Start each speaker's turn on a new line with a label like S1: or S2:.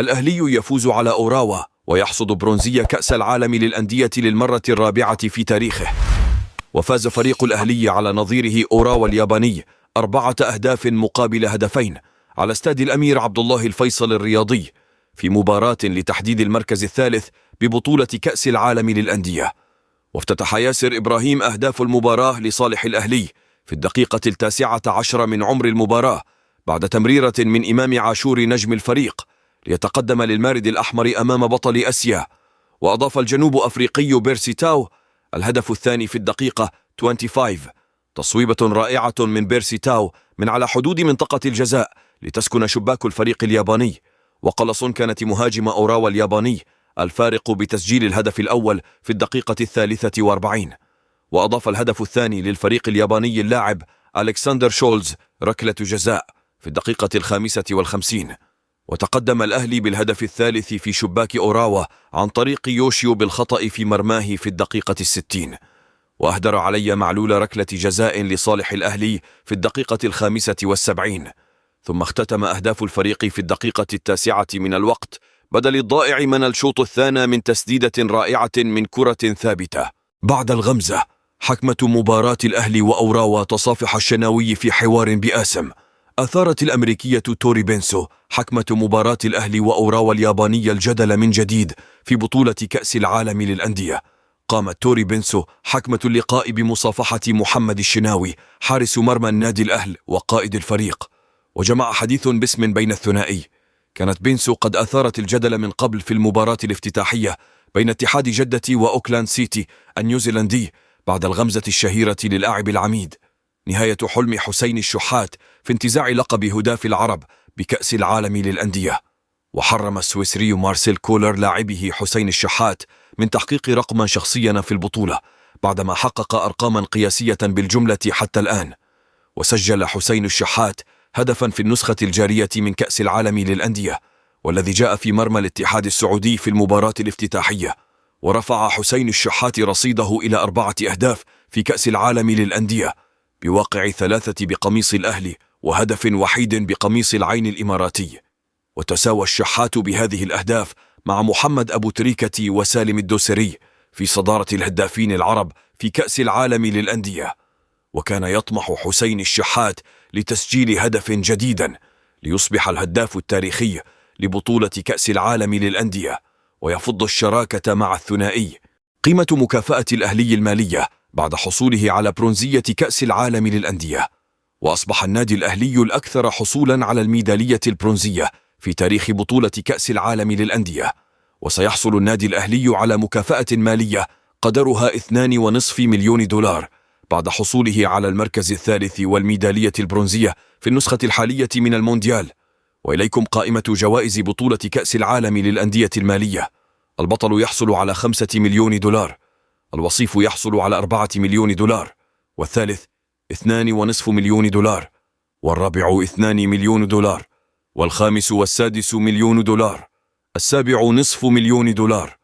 S1: الأهلي يفوز على أوراوا ويحصد برونزية كأس العالم للأندية للمرة الرابعة في تاريخه. وفاز فريق الأهلي على نظيره أوراوا الياباني 4 أهداف مقابل هدفين على استاد الأمير عبد الله الفيصل الرياضي في مباراة لتحديد المركز الثالث ببطولة كأس العالم للأندية. وافتتح ياسر إبراهيم أهداف المباراة لصالح الأهلي في الدقيقة 19 من عمر المباراة بعد تمريرة من إمام عاشور نجم الفريق ليتقدم للمارد الأحمر أمام بطل آسيا. وأضاف الجنوب أفريقي بيرسي تاو الهدف الثاني في الدقيقة 25، تصويبة رائعة من بيرسي تاو من على حدود منطقة الجزاء لتسكن شباك الفريق الياباني. وقلص كانت مهاجم أوراوا الياباني الفارق بتسجيل الهدف الأول في الدقيقة 43. وأضاف الهدف الثاني للفريق الياباني اللاعب ألكسندر شولز ركلة جزاء في الدقيقة 55. وتقدم الأهلي بالهدف الثالث في شباك أوراوا عن طريق يوشيو بالخطأ في مرماه في الدقيقة 60. وأهدر علي معلول ركلة جزاء لصالح الأهلي في الدقيقة 75. ثم اختتم أهداف الفريق في الدقيقة 9 من الوقت بدل الضائع من الشوط الثاني من تسديدة رائعة من كرة ثابتة. بعد الغمزة حكمة مباراة الأهلي وأوراوا تصافح الشناوي في حوار بآسم. أثارت الأمريكية توري بنسو حكمة مباراة الأهلي وأوراوا اليابانية الجدل من جديد في بطولة كأس العالم للأندية. قامت توري بنسو حكمة اللقاء بمصافحة محمد الشناوي حارس مرمى النادي الأهل وقائد الفريق، وجمع حديث باسم بين الثنائي. كانت بنسو قد أثارت الجدل من قبل في المباراة الافتتاحية بين اتحاد جدة وأوكلاند سيتي النيوزيلندي بعد الغمزة الشهيرة للاعب العميد. نهاية حلم حسين الشحات في انتزاع لقب هداف العرب بكأس العالم للأندية. وحرم السويسري مارسيل كولر لاعبه حسين الشحات من تحقيق رقما شخصيا في البطولة بعدما حقق أرقاما قياسية بالجملة حتى الآن. وسجل حسين الشحات هدفا في النسخة الجارية من كأس العالم للأندية والذي جاء في مرمى الاتحاد السعودي في المباراة الافتتاحية. ورفع حسين الشحات رصيده إلى 4 أهداف في كأس العالم للأندية بواقع 3 بقميص الأهلي وهدف وحيد بقميص العين الإماراتي. وتساوى الشحات بهذه الأهداف مع محمد أبو تريكة وسالم الدوسري في صدارة الهدافين العرب في كأس العالم للأندية. وكان يطمح حسين الشحات لتسجيل هدف جديدا ليصبح الهداف التاريخي لبطولة كأس العالم للأندية ويفض الشراكة مع الثنائي. قيمة مكافأة الأهلي المالية بعد حصوله على برونزية كأس العالم للأندية. وأصبح النادي الأهلي الأكثر حصولا على الميدالية البرونزية في تاريخ بطولة كأس العالم للأندية. وسيحصل النادي الأهلي على مكافأة مالية قدرها 2.5 مليون دولار بعد حصوله على المركز الثالث والميدالية البرونزية في النسخة الحالية من المونديال. وإليكم قائمة جوائز بطولة كأس العالم للأندية المالية. البطل يحصل على 5 مليون دولار، الوصيف يحصل على 4 مليون دولار، والثالث 2.5 مليون دولار، والرابع 2 مليون دولار، والخامس والسادس مليون دولار، السابع نصف مليون دولار.